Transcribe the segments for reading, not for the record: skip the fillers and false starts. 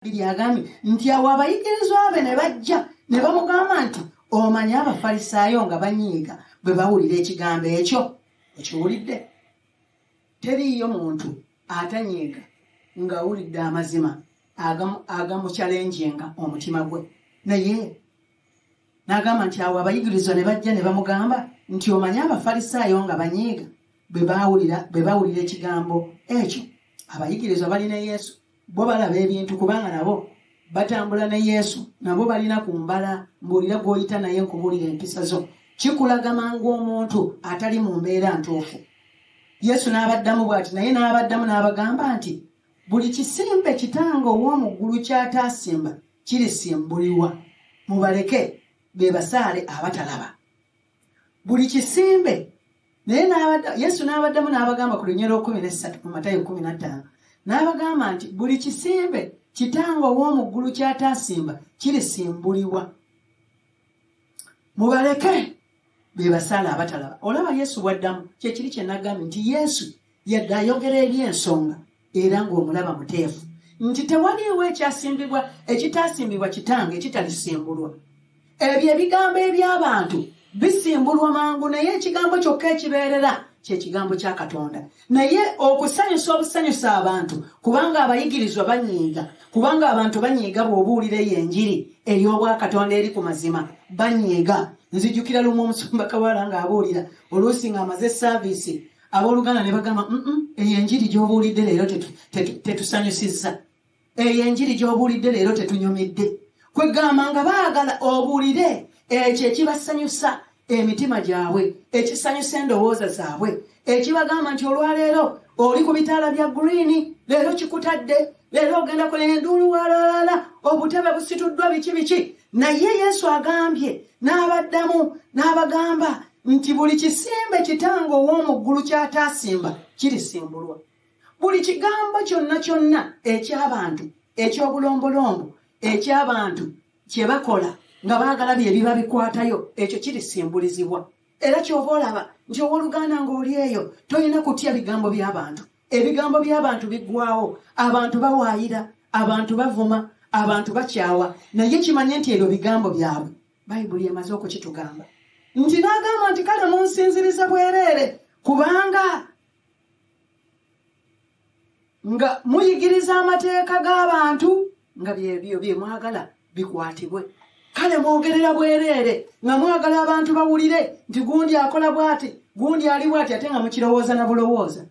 2 agambye nti awo abayigirizwa be ne bajja ne bamugamba nti omanyi Abafalisaayo nga banyiiga bwe bawulira ekigambo ekyo. Okiwulidde? Teriiyo muntu atanyiiga ng'awulidde amazima agamuchallenginga omutima gwe. Naye n'agamba nti awo abayigirizwa ne bajja ne bamugamba nti omanyi Abafalisaayo nga banyiiga bwe bawulira ekigambo ekyo. Abayigirizwa balina Yesu, bo balaba ebintu kubanga nabo batambula ne Yesu, nabo balina ku mbala. Mbuulira gw'oyita naye nkubuulira empisa zo. Kikulaga mangu omuntu atali mu mbeera ntuufu. Yesu n'abaddamu bw'ati, naye n'abaddamu n'abagamba nti buli kisimbe Kitange ow'omu ggulu ky'ataasimba kirisimbulibwa. Mubaleke, be basaale abatalaba. Buli kisimbe. Naye Yesu n'abaddamu n'abagamba ku lunyiriri 13 mu Matayo 15, n'abagamba nti buli kisimbe Kitange ow'omu ggulu ky'ataasimba kirisimbulibwa. Mubaleke, be basaale abatalaba. Olaba Yesu bw'addamu? Kyekiri kye nagambye nti Yesu yadde ayogera eby'ensonga era ng'omulaba muteefu nti tewaliiwo ekyasimbibwa ekitaasimbibwa Kitange ekitalisimbulwa. Ebyo ebigambo eby'abantu bisimbulwa mangu, naye ekigambo kyokka ekibeerera kyekigambo kya Katonda. Naye okusanyusa obusanyusa abantu, kubanga abayigirizwa banyiiga, kubanga abantu banyiiga bw'obuulira eyo enjiri ey'obwakatonda eri ku mazima, banyiiga. Nzijukira lumu omusumba Kawala ng'abuulira, oluusi ng'amaze service, abooluganda ne bagamba, "Eyo enjiri gy'obuulidde leero tetusanyusizza, eyo enjiri gy'obuulidde leero tetunyumidde." Kwegamba nga baagala obuulire ekyo ekibasanyusa emitima gyabwe, ekisanyusa endowooza zaabwe, ekibagamba nti olwaleero oli ku bitaala bya green, leero kikutadde, leero ogenda kola enduulu, walalala, obutebe busituddwa, biki biki. Naye Yesu agambye n'abaddamu n'abagamba nti buli kisimbe Kitange ow'omu ggulu ky'ataasimba kirisimbulwa. Buli kigambo kyonna kyonna eky'abantu, eky'obulombolombo eky'abantu kye bakola nga baagala bye biba bikwatayo, ekyo kirisimbulizibwa. Era kyova olaba nti owooluganda ng'oli eyo tolina kutya bigambo by'abantu. Ebigambo by'abantu biggwawo. Abantu bawaayira, abantu bavuma, abantu bakyawa, naye kimanye nti ebyo bigambo byabwe. Bayibuli emaze okukitugamba nti n'agamba nti kale munsinziriza bwereere, kubanga nga muyigiriza amateeka g'abantu nga byebyo bye mwagala bikwatibwe. Kale mwogerera bwereere nga mwagala abantu bawulire nti gundi akola bw'ati, gundi ali bw'ati, ate nga mukirowooza na bulowooza,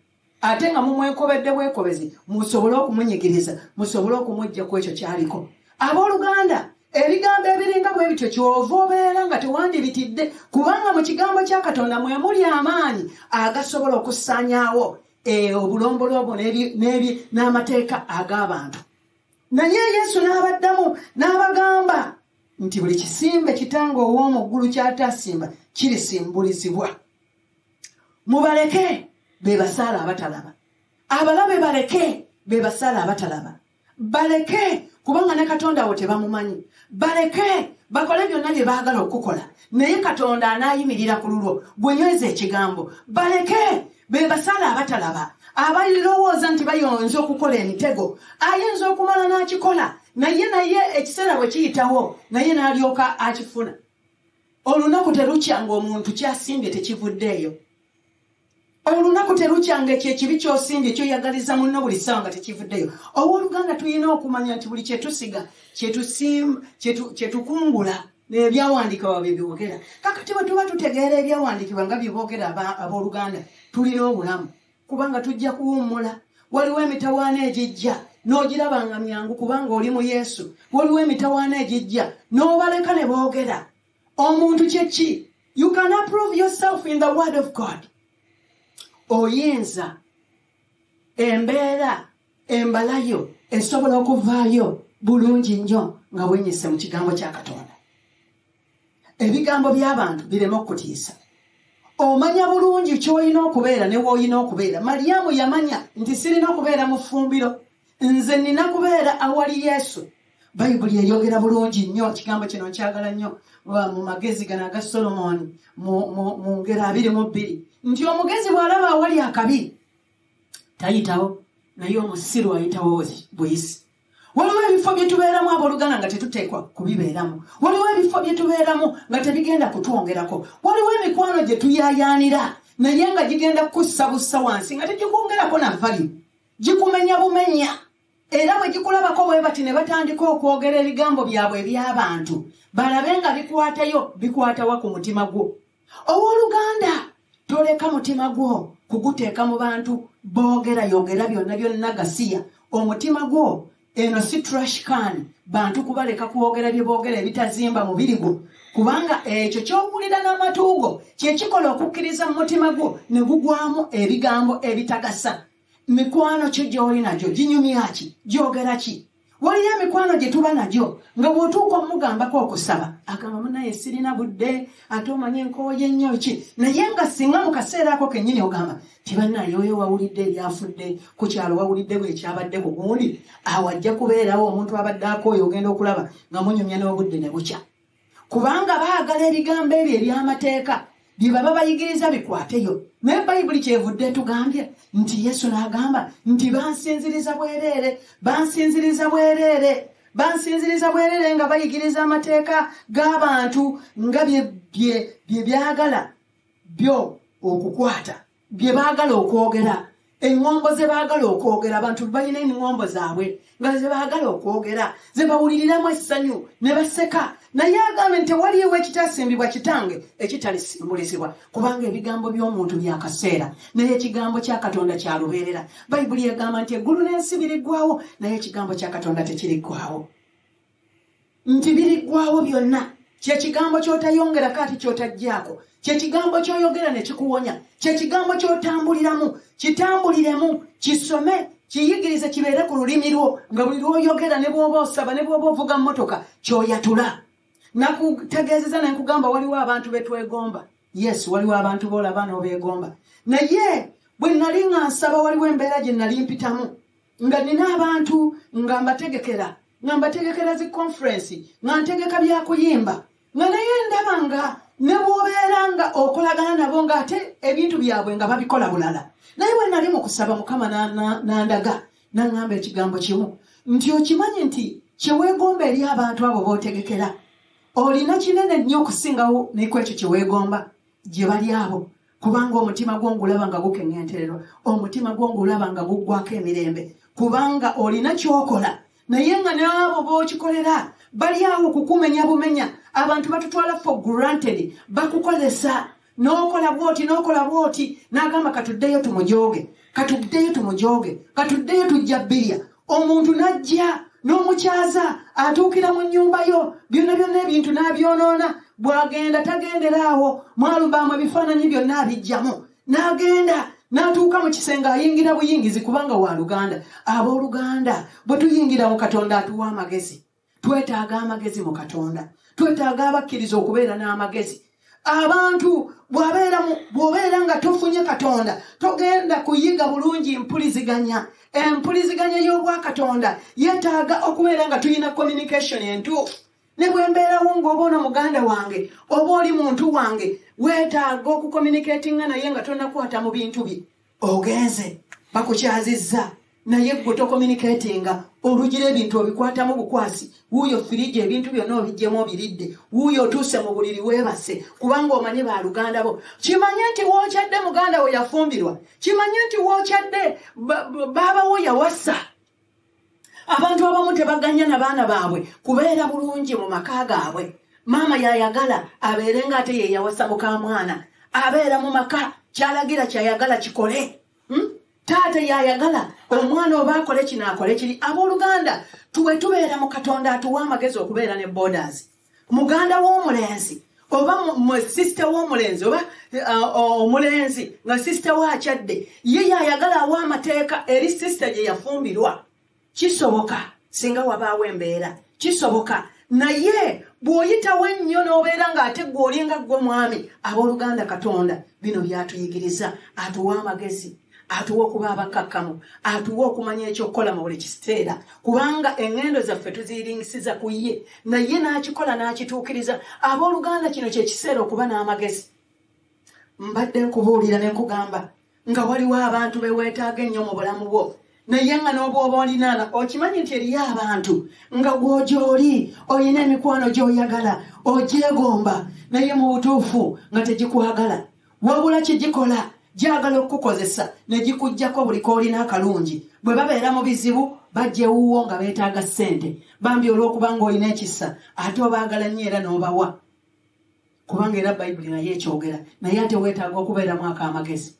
ate nga mumwekobedde bwekobezi musobole okumunyigiriza, musobole okumujja ku ekyo kyaliko. Abooluganda, ebigambo ebiringa bwe bityo kyova obeera nga tewandibitidde, kubanga mu kigambo kya Katonda mwe muli amaanyi agasobola okusaanyaawo obulombolombo n'amateeka ag'abantu. Naye Yesu n'abaddamu n'abagamba nti buli kisimbe Kitange ow'omu ggulu ky'ataasimba kirisimbulizibwa. Mubaleke, be basaala abatalaba. Abalabe baleke, be basaala abatalaba. Baleke, kubanga ne Katonda wo tebamumanyi. Baleke bakole byonna bye baagala okukola, naye Katonda anaayimirira ku lulwo. Gwenyweza ekigambo. Baleke, be basaala abatalaba, abalirowooza nti bayonza okukola emitego. Ayinza okumala n'akikola, naye ekiseera bwe kiyitawo naye n'alyoka akifuna. Olunaku terukya ng'omuntu kyasimbye tekivuddeeyo. Olunaku terukyanga ekyo ekibi kyosimbye, kyoyagaliza munno buli ssaawa, nga tekivuddeyo. Owooluganda, tulina okumanya nti buli kyetusiga kyetukungula. Ebyawandiikibwa bye byogera. Kakati bwe tuba tutegeera ebyawandiikibwa nga bye boogera, abooluganda, tulina obulamu, kubanga tujja kuwummula. Waliwo emitawaana egijja n'ogiraba nga myangu kubanga oli mu Yesu. Waliwo emitawaana egijja n'obaleka ne boogera. Omuntu kyeki? You can approve yourself in the word of God. Oyinza embeera embalayo esobola okuvaayo bulungi nnyo nga wenyise mu kigambo kya Katonda. Ebigambo by'abantu bireme okukutiisa. Omanya bulungi ky'olina okubeera ne w'olina okubeera. Mariyamu yamanya nti sirina kubeera mu ffumbiro, nze nina kubeera awali Yesu. Bayibuli eyogera bulungi nnyo, ekigambo kino nkyagala nnyo, mu magezi gano aga Solomoni mu ngero 22 nti omugezi bw'alaba awali akabi tayitawo, naye omusiru ayitawo buyisi. Waliwo ebifo bye tubeeramu, abooluganda, nga tetuteekwa kubibeeramu. Waliwo ebifo bye tubeeramu nga tebigenda kutwongerako. Waliwo emikwano gye tuyaayaanira, naye nga gigenda kukussa bussa wansi, nga tegikwongerako na value, gikumenya bumenya. Era bwe gikulabako bwe bati ne batandika okwogera ebigambo byabwe eby'abantu, balabe nga bikwatayo, bikwatawa ku mutima gwo? Owooluganda, toleka mutima gwo kuguteeka mu bantu boogera yogera byonna byonna gasiya. Omutima gwo eno si trash can, bantu kubaleka kwogera bye boogera ebitazimba mubiri gwo, kubanga ekyo ky'owulira n'amatu go kyekikola okukkiriza mu mutima gwo ne gugwamu ebigambo ebitagasa. Mikwano kyo gy'oli nagyo ginyumya ki? Gyogera ki? Waliyo emikwano gye tuba nagyo nga bw'otuuka omugambako okusaba, agamba, "Munaye, sirina budde, ate omanye enkooye ennyo ki." Naye nga singa mu kaseera ako kennyini ogamba tibannaye, oyo wawulidde ebyafudde ku kyalo, wawulidde bwekyabadde ku gundi, awo ajja kubeerawo omuntu abadde akooyo, ogenda okulaba nga munyumya n'obudde ne bukya, kubanga baagala ebigambo ebyo eby'amateeka bye baba bayigiriza bikwateyo. Naye Bayibuli kyevudde etugambye nti Yesu n'agamba nti bansinziriza bwereere, bansinziriza bwereere, bansinziriza bwereere nga bayigiriza amateeka g'abantu nga bye byagala byo okukwata, bye baagala okwogera, eŋŋombo ze baagala okwogera. Abantu balina eŋŋombo zaabwe nga ze baagala okwogera, ze bawuliriramu essanyu ne baseka. Naye agambe nti tewaliiwo ekitasimbibwa Kitange ekitalisimbulizibwa, kubanga ebigambo by'omuntu byakaseera, naye ekigambo kya Katonda kya lubeerera. Bayibuli egamba nti eggulu n'ensi biriggwawo, naye ekigambo kya Katonda tekiriggwawo, nti biriggwawo byonna. Kyekigambo ky'otayongerako ate ky'otajjaako, kyekigambo ky'oyogera ne kikuwonya, kyekigambo ky'otambuliramu. Kitambuliremu, kisome, kiyigirize, kibeere ku lulimi lwo, nga buli lw'oyogera, ne bw'oba osaba, ne bw'oba ovuga mmotoka, ky'oyatula. Nakutegeezeza ne nkugamba, waliwo abantu betwegomba. Yes, waliwo abantu boolaba n'obeegomba. Naye bwe nali nga nsaba, waliwo embeera gye nali mpitamu nga nina abantu nga mbategekera zi conference, nga ntegeka byakuyimba, nga naye ndaba nga ne bw'obeera nga okolagana nabo, ng'ate ebintu byabwe nga babikola bulala. Naye bwe nali mu kusaba, Mukama n'andaga, n'aŋŋamba ekigambo kimu nti, "Okimanyi nti kyeweegomba eri abantu abo b'otegekera, olina kinene nnyo okusingawo neku ekyo kyeweegomba gye bali abo, kubanga omutima gwo ngulaba nga gukeŋŋentererwa, omutima gwo ngulaba nga guggwako emirembe, kubanga olina kyokola, naye nga n'abo b'okikolera bali awo kukumenya bumenya." Abantu batutwala for granted, bakukozesa n'okola bwoti, n'okola bwoti, n'agamba, "Katuddeyo tumujooge, katuddeyo tumujooge, katuddeyo tujja bbirya." Omuntu n'ajja n'omukyaza, atuukira mu nnyumba yo, byonna byonna ebintu n'abyonoona. Bw'agenda tagendera awo, mwalubaamu ebifaananyi byonna abijjamu, n'agenda n'atuuka mu kisenge, ayingira buyingizi kubanga wa luganda. Abooluganda, bwe tuyingira mu Katonda, atuwa amagezi. Twetaaga amagezi mu Katonda. Twetaaga abakkiriza okubeera n'amagezi. Abantu bw'obeera nga tofunye Katonda, togenda kuyiga bulungi mpuliziganya. Empuliziganya y'Obwakatonda yeetaaga okubeera nga tulina communication entuufu. Ne bwe mbeerawo ng'oba ono muganda wange oba oli muntu wange, weetaaga okucommunicatinga naye nga tonakwata mu bintu bye. Ogenze bakukyazizza, naye gwe tocommunicatinga, olugira ebintu obikwatamu bukwasi. Wuuyo firiji, ebintu byonna obijjemu, obiridde. Wuuyo otuuse mu buliri, weebase, kubanga omanyi baluganda bo. Kimanye nti wookyadde muganda we yafumbirwa, kimanye nti wookyadde baabawo yawasa. Abantu abamu tebaganya na baana baabwe kubeera bulungi mu maka gaabwe. Maama yayagala abeere nga ate ye yawasa mukamwana, abeera mu maka kyalagira, kyayagala kikole. Taata yayagala omwana oba akole kino, akole kiri. Abooluganda, tuwe tubeera mu Katonda, atuwa amagezi okubeera ne borders. Muganda w'omulenzi oba sister w'omulenzi oba omulenzi nga sister we akyadde, ye yayagala awa amateeka eri sister gye yafumbirwa. Kisoboka singa wabaawo embeera, kisoboka. Naye bw'oyitawo ennyo n'obeera ng'ate gwe olinga ggwe mwami. Abooluganda, Katonda bino byatuyigiriza. Atuwa amagezi, atuwa okuba abakkakkamu, atuwa okumanya ekyokukola mu buli kiseera, kubanga eŋŋendo zaffe tuziringisiza ku ye, naye n'akikola n'akituukiriza. Abooluganda, kino kyekiseera okuba n'amagezi. Mbadde nkubuulira ne nkugamba nga waliwo abantu be weetaaga ennyo mu bulamu bwo. Naye nga n'obwoba olinaana, okimanyi nti eriyo abantu nga gwogyoli olina emikwano gy'oyagala, ogyegomba, naye mu butuufu nga tegikwagala, wabula kigikola gyagala okukukozesa ne gikuggyako buli k'olina akalungi. Bwe babeera mu bizibu bajja ewuwo nga beetaaga ssente, bambi olw'okuba ng'olina ekisa ate obaagala nnyo era n'obawa, kubanga era Bayibuli naye ekyogera. Naye ate weetaaga okubeeramu ak'amagezi.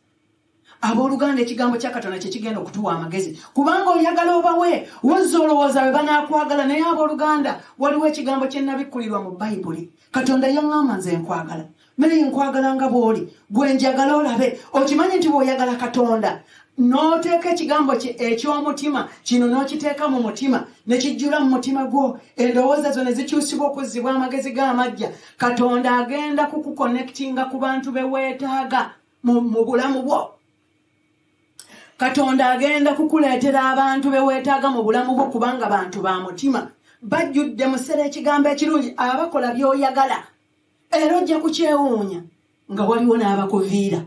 Abooluganda, ekigambo kya Katonda kyekigenda okutuwa amagezi, kubanga oyagala obawe, wozza olowooza bwe banaakwagala. Naye abooluganda, waliwo ekigambo kye nabikkulirwa mu Bayibuli. Katonda yaŋŋamba, "Nze nkwagala, Mary, nkwagala nga bw'oli, gwe njagala olabe." Okimanyi nti bw'oyagala Katonda n'oteeka ekigambo kye eky'omutima kino n'okiteeka mu mutima, ne kijjula mu mutima gwo, endowooza zo ne zikyusibwa okuzzibwa amagezi g'amajja, Katonda agenda kukuconnectinga ku bantu be weetaaga mu bulamu bwo. Katonda agenda kukuleetera abantu be weetaaga mu bulamu bwo, kubanga bantu ba mutima bajjudde musera ekigambo ekirungi, abakola by'oyagala. Era ojja kukyewuunya nga waliwo n'abakuviira,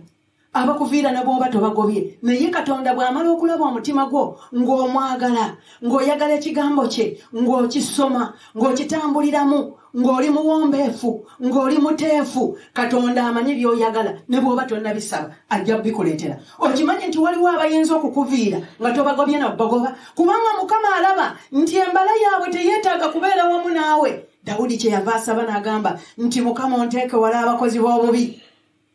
abakuviira ne bw'oba tobagobye. Naye Katonda bw'amala okulaba omutima gwo ng'omwagala, ng'oyagala ekigambo kye, ng'okisoma, ng'okitambuliramu, ng'oli muwombeefu, ng'oli muteefu, Katonda amanyi by'oyagala. Ne bw'oba tonnabisaba, ajja bikuleetera. Okimanyi nti waliwo abayinza okukuviira nga tobagobye nabagoba, kubanga Mukama alaba nti embala yaabwe teyeetaaga kubeera wamu naawe. Dawudi kyeyava asaba n'agamba nti, "Mukama, onteeke wala abakozi b'obubi,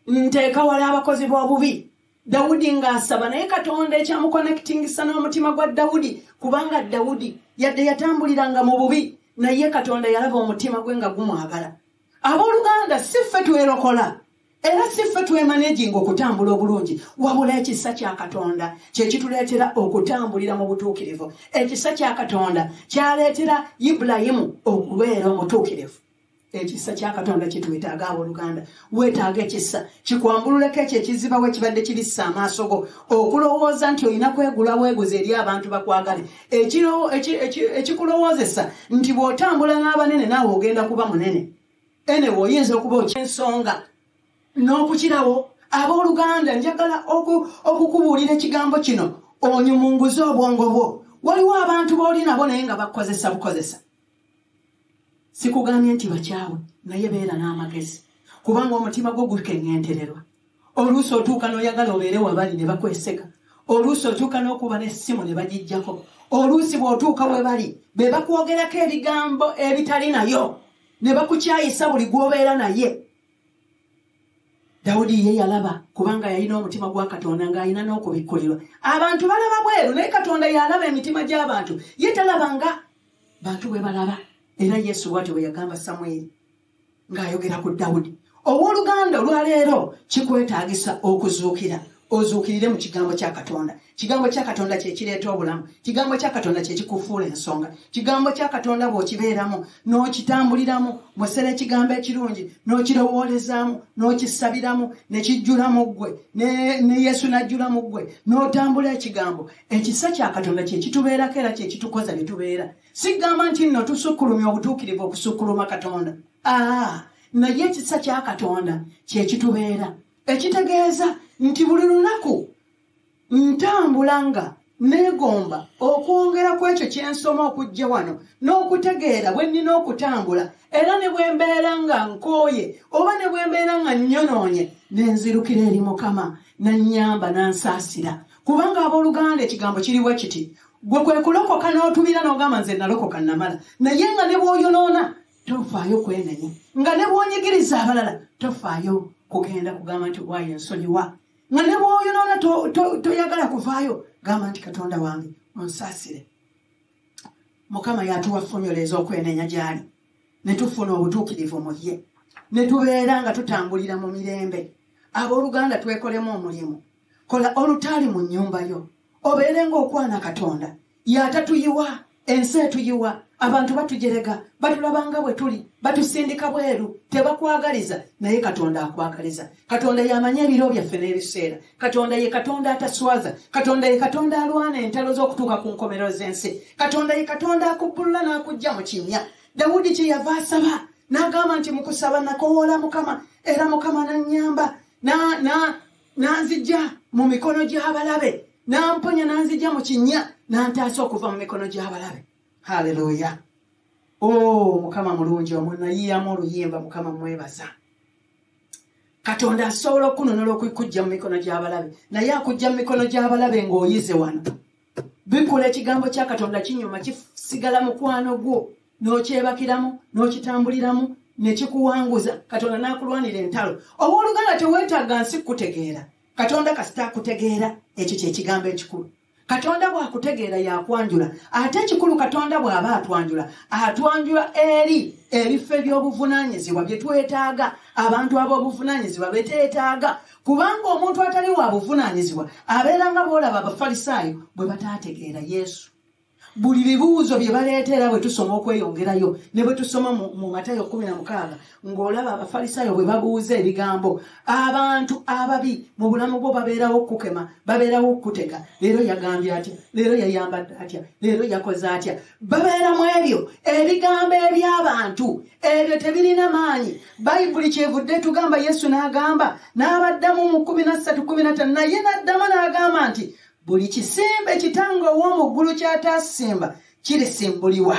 nteeka wala abakozi b'obubi." Dawudi ng'asaba, naye Katonda ekyamuconnectingisa n'omutima gwa Dawudi, kubanga Dawudi yadde yatambuliranga mu bubi, naye Katonda yalaba omutima gwe nga gumwagala. Abooluganda, si ffe twerokola era si ffe twemanaginga okutambula obulungi, wabula ekisa kya Katonda kyekituleetera okutambulira mu butuukirivu. Ekisa kya Katonda kyaleetera Ibulayimu okubeera omutuukirivu. Ekisa kya Katonda kitwetaaga. Abooluganda, weetaaga ekisa kikwambululeko ekyo ekizibawo ekibadde kibissa amaaso go okulowooza nti olina kwegula weeguza eri abantu bakwagale, ekikulowoozesa nti bw'otambula n'abanene naawe ogenda kuba munene. Enewe oyinza okuba okyensonga n'okukirawo. Abooluganda, njagala okukubuulira ekigambo kino onyumunguze obwongo bwo. Waliwo abantu b'oli nabo naye nga bakukozesa bukozesa. Sikugambye nti bakyawe, naye beera n'amagezi, kubanga omutima gwo gukeŋŋentererwa. Oluusi otuuka n'oyagala obeere wabali ne bakweseka. Oluusi otuuka n'okuba n'essimu ne bagijjako. Oluusi bw'otuuka we bali be bakwogerako ebigambo ebitali nayo ne bakukyayisa buli gw'obeera naye. Dawudi ye yalaba, kubanga yalina omutima gwa Katonda, ng'alina n'okubikkulirwa. Abantu balaba bweru, naye Katonda yalaba emitima gy'abantu. Ye talaba nga bantu bwe balaba. Era Yesu bwatyo bwe yagamba Samwiri ng'ayogera ku Dawudi. Owooluganda, olwaleero kikwetaagisa okuzuukira, ozuukirire mu kigambo kya Katonda. Kigambo kya Katonda kyekireeta obulamu. Kigambo kya Katonda kyekikufuula ensonga. Kigambo kya Katonda bw'okibeeramu n'okitambuliramu, musera ekigambo ekirungi n'okirowoolezaamu n'okisabiramu ne kijjula mu ggwe, ne Yesu n'ajjula mu ggwe, n'otambula ekigambo, ekisa kya Katonda kyekitubeerako era kyekitukoza bye tubeera. Sigamba nti nno tusukkulumya obutuukirivu okusukkuluma Katonda, aa, naye ekisa kya Katonda kyekitubeera, ekitegeeza nti buli lunaku ntambula nga neegomba okwongera ku ekyo kyensoma okujja wano n'okutegeera bwe nnina okutambula. Era ne bwe mbeera nga nkooye oba ne bwe mbeera nga nnyonoonye, nenzirukira eri Mukama nannyamba, nansaasira. Kubanga abooluganda, ekigambo kiriwo kiti: gwe kwe kulokoka n'otubira n'ogamba, "Nze nalokoka namala," naye nga ne bw'oyonoona tofaayo kwenenya, nga ne bw'onyigiriza abalala tofaayo kugenda kugamba nti, "Waayo ensonyiwa," nga ne bw'oyonoona toyagala kuvaayo gamba nti, "Katonda wange, onsaasire." Mukama yatuwa formula ez'okwenenya gy'ali, ne tufuna obutuukirivu mu ye, ne tubeera nga tutambulira mu mirembe. Abooluganda, twekolemu omulimu. Kola olutaali mu nnyumba yo, obeere ng'okwana Katonda yatatuyiwa. Ensi etuyiwa, abantu batujerega, batulabanga bwe tuli, batusindika bweru, tebakwagaliza, naye Katonda akwagaliza. Katonda yamanyi ebiro byaffe n'ebiseera. Katonda ye Katonda ataswaza. Katonda ye Katonda alwana entalo z'okutuuka ku nkomerero z'ensi. Katonda ye Katonda akubbulula n'akujja mu kinnya. Dawudi kye yava asaba n'agamba nti, "Mukusaba nakowoola Mukama, era Mukama nannyamba, nanzijja mu mikono gy'abalabe." N'amponya n'anzija mu kinnya, n'antaasa okuva mu mikono gy'abalabe. Haleluya! O oh, Mukama mulungi. Omunayiyamu oluyimba, Mukama mwebaza. Katonda asobola okununula okukujja mu mikono gy'abalabe, naye akujja mu mikono gy'abalabe ng'oyize wano. Bikula ekigambo kya Katonda kinyuma, kisigala mukwano gwo, n'okyebakiramu, n'okitambuliramu, ne kikuwanguza. Katonda n'akulwanira entalo. Owooluganda, teweetaaga nsi kukutegeera. Katonda kasita akutegeera, ekyo kyekigambo ekikulu. Katonda bw'akutegeera yakwanjula. Ate ekikulu, Katonda bw'aba atwanjula, atwanjula eri ebifo eby'obuvunaanyizibwa bye twetaaga, abantu ab'obuvunaanyizibwa beteetaaga, kubanga omuntu atali wa buvunaanyizibwa abeera nga bw'olaba Abafalisaayo bwe bataategeera Yesu. Buli bibuuzo bye baleeta, era bwe tusoma okweyongerayo ne bwe tusoma mu Matayo 16, ng'olaba Abafalisaayo bwe babuuza ebigambo. Abantu ababi mu bulamu bwo babeerawo okukukema, babeerawo okukutega. Leero yagambye atya? Leero yayambadde atya? Leero yakoze atya? Babeeramu ebyo ebigambo eby'abantu, ebyo tebirina maanyi. Bayibuli kyevudde tugamba, Yesu n'agamba n'abaddamu mu 13:15, naye n'addamu n'agamba nti buli kisimbe Kitange ow'omu ggulu ky'ataasimba kirisimbulibwa,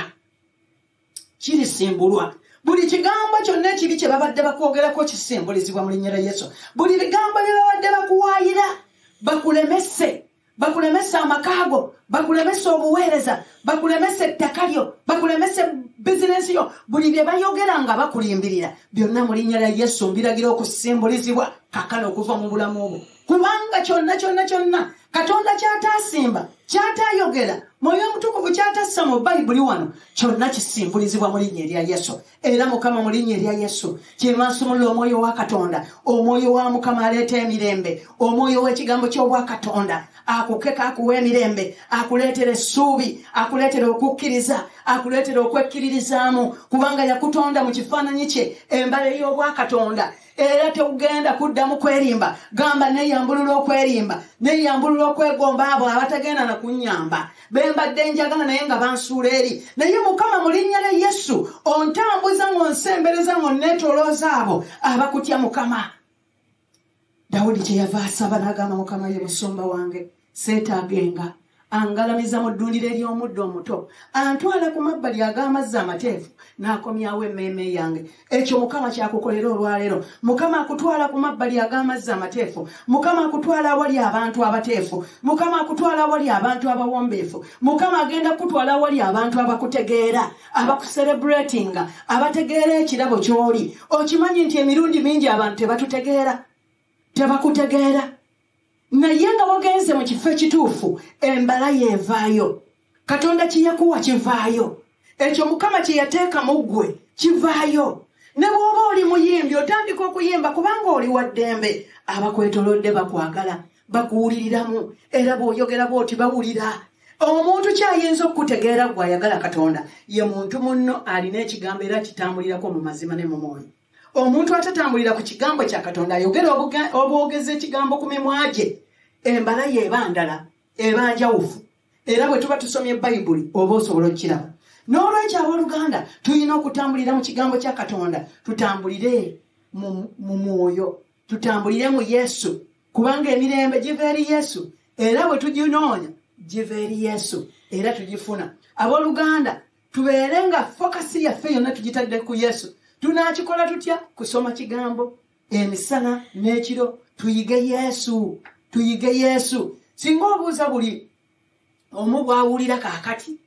kirisimbulwa. Buli kigambo kyonna ekibi kye babadde bakwogerako kisimbulizibwa mu linnya lya Yesu. Buli bigambo bye babadde bakuwaayira bakulemese, bakulemese amaka go, bakulemese obuweereza, bakulemese ettaka lyo, bakulemese bizinensi yo, buli bye bayogera nga bakulimbirira, byonna mu linnya lya Yesu mbiragira okusimbulizibwa kakano okuva mu bulamu bwo, kubanga kyonna kyonna kyonna Katonda kyataasimba, kyataayogera, Mwoyo Omutukuvu kyatassa mu Bayibuli wano, kyonna kisimbulizibwa mu linnya erya Yesu. Era Mukama, mu linnya erya Yesu, kyema nsumulula omwoyo wa Katonda, omwoyo wa Mukama aleeta emirembe, omwoyo w'ekigambo ky'obwakatonda akukeka, akuwa emirembe, akuleetera essuubi, akuleetera okukkiriza, akuleetera okwekkiririzaamu, kubanga yakutonda mu kifaananyi kye, embala ey'obwakatonda, era tewugenda kuddamu kwerimba. Gamba, neyambulula okwerimba, neyambulula okwegomba abo abatagenda na kunnyamba, bembadde njagala naye nga bansuula eri. Naye Mukama, mu linnya lya Yesu, ontambuza ng'onsembereza, ng'onneetolooza abo abakutya. Mukama, Dawudi kyeyava asaba n'agamba, Mukama ye musumba wange, seetaagenga. Angalamiza mu ddundiro ery'omuddo omuto, antwala ku mabbali ag'amazzi amateefu, n'akomyawo emmeeme yange. Ekyo Mukama kyakukolera olwaleero. Mukama akutwala ku mabbali ag'amazzi amateefu. Mukama akutwala awali abantu abateefu. Mukama akutwala awali abantu abawombeefu. Mukama agenda kukutwala awali abantu abakutegeera, abakuserebratinga, abategeera ekirabo ky'oli. Okimanyi nti emirundi mingi abantu tebatutegeera, tebakutegeera, naye nga wagenze mu kifo ekituufu, embala yeevaayo. Katonda kyeyakuwa kivaayo, ekyo Mukama kye yateeka mu ggwe kivaayo. Ne bw'oba oli muyimbi, otandika okuyimba kubanga oli wa ddembe, abakwetolodde bakwagala, bakuwuliriramu, era bw'oyogera bw'oti bawulira. Omuntu kyayinza okukutegeera gwe ayagala Katonda ye muntu munno alina ekigambo era kitambulirako mu mazima ne mu mwoyo. Omuntu atatambulira ku kigambo kya Katonda, ayogera obwogeza ekigambo ku mimwa gye, embala ye eba ndala, eba njawufu. Era bwe tuba tusomye Bayibuli oba osobola okukiraba. N'olwekyo, abooluganda, tulina okutambulira mu kigambo kya Katonda, tutambulire mu mwoyo, tutambulire mu Yesu, kubanga emirembe giva eri Yesu, era bwe tuginoonya giva eri Yesu era tugifuna. Abooluganda, tubeere nga focus yaffe yonna tugitadde ku Yesu. Tunakikola tutya? Kusoma kigambo emisana n'ekiro, tuyige Yesu, tuyige Yesu. Singa obuuza buli omu bwawulira kaakati,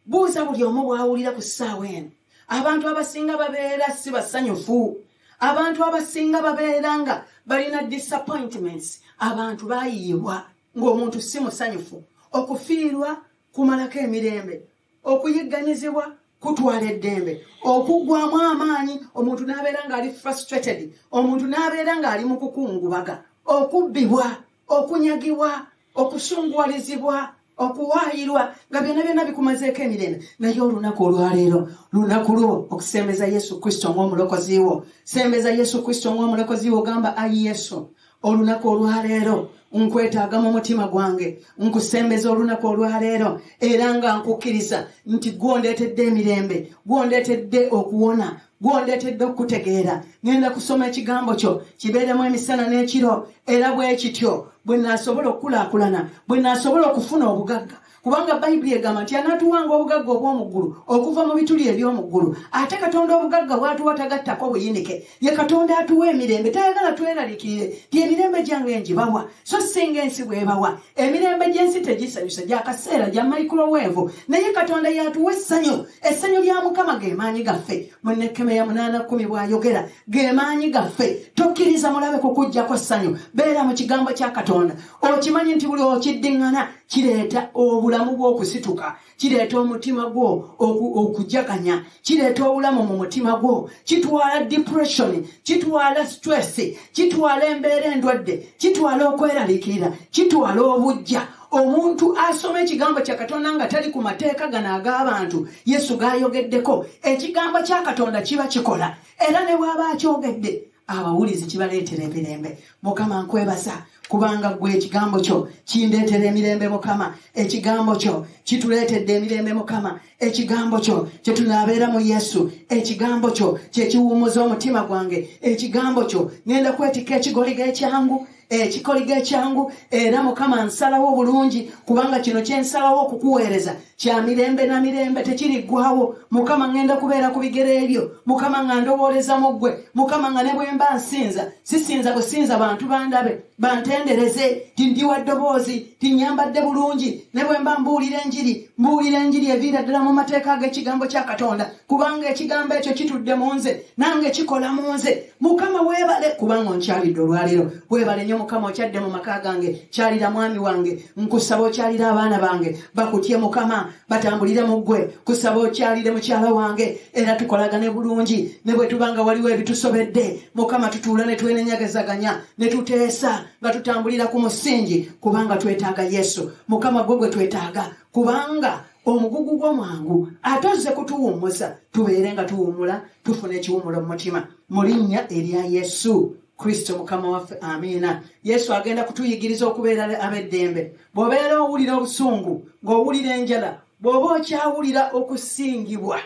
buuza buli omu bwawulira ku ssaawa eno, abantu abasinga babeera si basanyufu. Abantu abasinga babeera nga balina disappointments. Abantu bayiyibwa ng'omuntu si musanyufu. Okufiirwa kumalako emirembe, okuyigganyizibwa kutwala eddembe, okuggwamu amaanyi, omuntu n'abeera ng'ali frustrated, omuntu n'abeera ng'ali mu kukungubaga, okubbibwa, okunyagibwa, okusunguwalizibwa, okuwaayirwa, nga byonna byonna bikumazeeko emirembe. Naye olunaku olwaleero lunaku lwo okusembeza Yesu Kristo ng'omulokozi wo. Sembeza Yesu Kristo ng'omulokozi wo. Gamba, ayi Yesu, olunaku olwaleero nkwetaaga mu mutima gwange. Nkusembeza olunaku olwaleero, era nga nkukkiriza nti gwondeetedde emirembe, gwondeetedde okuwona. Gwondeetedde okukutegeera. Ŋŋenda kusoma ekigambo kyo kibeeremu emisana n'ekiro, era bwe kityo bwe naasobola okukulaakulana, bwe naasobola okufuna obugagga, kubanga Bayibuli egamba nti anaatuwanga obugagga obw'omu ggulu okuva mu bituli eby'omu ggulu. Ate Katonda obugagga bw'atuwa tagattako buyinike. Ye Katonda atuwa emirembe, tayagala tweraliikirire nti emirembe gyange ngibawa, so singa ensi bw'ebawa. Emirembe gy'ensi tegisanyusa, gya kaseera, gya microwave, naye Katonda y'atuwa essanyu. Essanyu lya Mukama ge maanyi gaffe. Mu Nekkemeya 8:10 bw'ayogera, ge maanyi gaffe. Tokkiriza mulabe kukuggyako ssanyu. Beera mu kigambo kya Katonda. Okimanyi nti buli okiddiŋŋana kireeta obulamu bw'okusituka, kireeta omutima gwo okujaganya, kireeta obulamu mu mutima gwo, kitwala depression, kitwala stress, kitwala embeera endwadde, kitwala okweraliikirira, kitwala obujja. Omuntu asoma ekigambo kya Katonda nga tali ku mateeka gano ag'abantu Yesu g'ayogeddeko, ekigambo kya Katonda kiba kikola, era ne bw'aba akyogedde abawulizi kibaleetera emirembe. Mukama, nkwebaza kubanga ggwe ekigambo kyo kindeetera emirembe. Mukama, ekigambo kyo kituleetedde emirembe. Mukama, ekigambo kyo kye tunaabeera mu Yesu, ekigambo kyo kye kiwummuza omutima gwange. Ekigambo kyo ŋŋenda kwetikka ekigoligo ekyangu, ekikoligo ekyangu, era Mukama nsalawo bulungi, kubanga kino kye nsalawo okukuweereza kya mirembe na mirembe, tekiriggwawo. Mukama, ŋŋenda kubeera ku bigere ebyo, Mukama, nga ndowooleza mu ggwe. Mukama, nga ne bwe mba nsinza, sisinza businza bantu bandabe bantendereze ti ndi wa ddoboozi, ti nnyambadde bulungi. Ne bwe mba mbuulira enjiri, mbuulira enjiri eviira ddala mu mateeka ag'ekigambo kya Katonda, kubanga ekigambo ekyo kitudde mu nze, nange kikola mu nze. Mukama, weebale kubanga onkyalidde olwaleero. Weebale nnyo Mukama, okyadde mu maka gange. Kyalira mwami wange, nkusaba okyalire abaana bange, bakutye Mukama, batambulire mu ggwe. Kusaba okyalire mukyala wange, era tukolagane bulungi, ne bwe tuba nga waliwo ebitusobedde, Mukama, tutuula ne twenenyagezaganya ne tuteesa nga tutambulira ku musingi, kubanga twetaaga Yesu. Mukama, gwe gwe twetaaga, kubanga omugugu gwo mwangu, ate ozze kutuwummuza, tubeere nga tuwummula, tufuna ekiwummulo mu mutima, mu linnya erya Yesu Kristo Mukama waffe, amiina. Yesu agenda kutuyigiriza okubeera ab'eddembe. Bw'obeera owulira obusungu, ng'owulira enjala, bw'oba okyawulira okusingibwa,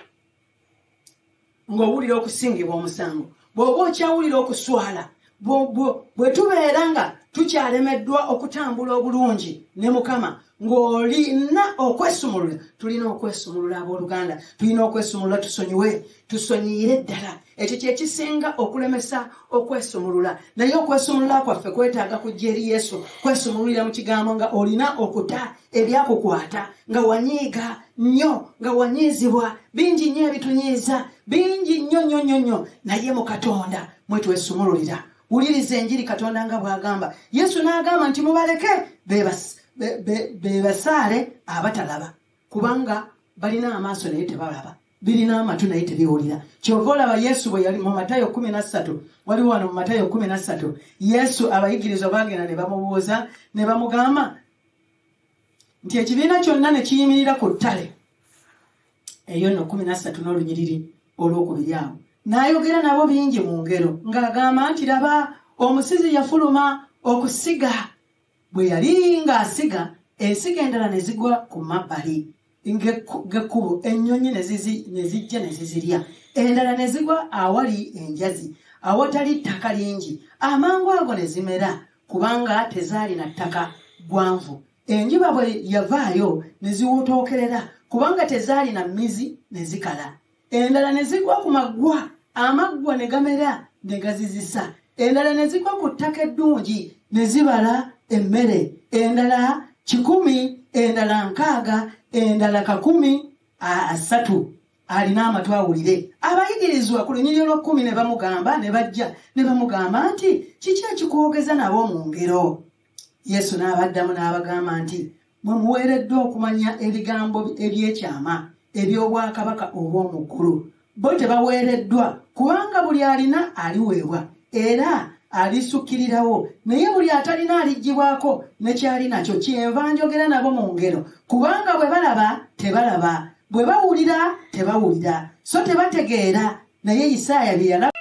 ng'owulira okusingibwa omusango, bw'oba okyawulira okuswala, bwe tubeera nga tukyalemeddwa okutambula obulungi ne Mukama, ng'olina okwesumulula, tulina okwesumulula. Abooluganda, tulina okwesumulula, tusonyiwe, tusonyiire ddala. Ekyo kye kisinga okulemesa okwesumulula. Naye okwesumulula kwaffe kwetaaga kujja eri Yesu, kwesumululira mu kigambo, nga olina okuta ebyakukwata, nga wanyiiga nnyo, nga wanyiizibwa bingi nnyo, ebitunyiiza bingi nnyo nnyo nnyo nnyo, naye mu Katonda mwe twesumululira. Wuliriza enjiri Katonda nga bw'agamba. Yesu n'agamba nti mubaleke bebasaale abatalaba, kubanga balina amaaso naye tebalaba, birina amatu naye tebiwulira. Kyova olaba Yesu bwe yali mu Matayo 13, waliwo wano mu Matayo 13, Yesu abayigirizwa bagenda ne bamubuuza ne bamugamba nti ekibiina kyonna ne kiyimirira ku ttale eyo nno 13 n'olunyiriri olwokubiri awo, n'ayogera nabo bingi mu ngero ng'agamba nti laba, omusizi yafuluma okusiga. Bwe yali ng'asiga, ensigo endala ne zigwa ku mabbali g'ekkubo, ennyonyi ne zijja ne zizirya. Endala ne zigwa awali enjazi, awatali ttaka lingi, amangu ago ne zimera, kubanga tezaalina ttaka ggwanvu. Enjuba bwe yavaayo ne ziwotookerera, kubanga tezaalina mmizi, ne zikala. Endala ne zigwa ku maggwa, amaggwa ne gamera ne gazizisa. Endala ne zigwa ku ttaka eddungi ne zibala emmere, endala 100, endala 60, endala 30. Alina amatu awulire. Abayigirizwa ku lunyiriri olw'ekkumi ne bamugamba, ne bajja ne bamugamba nti kiki ekikwogeza nabo mu ngero? Yesu n'abaddamu n'abagamba nti mwe muweereddwa okumanya ebigambo eby'ekyama eby'obwakabaka obw'omu ggulu, bo tebaweereddwa. Kubanga buli alina aliweebwa, era alisukirirawo, naye buli atalina aliggyibwako ne kyali nakyo. Kyenva njogera nabo mu ngero, kubanga bwe balaba tebalaba, bwe bawulira tebawulira, so tebategeera. Naye Isaaya bye yalaba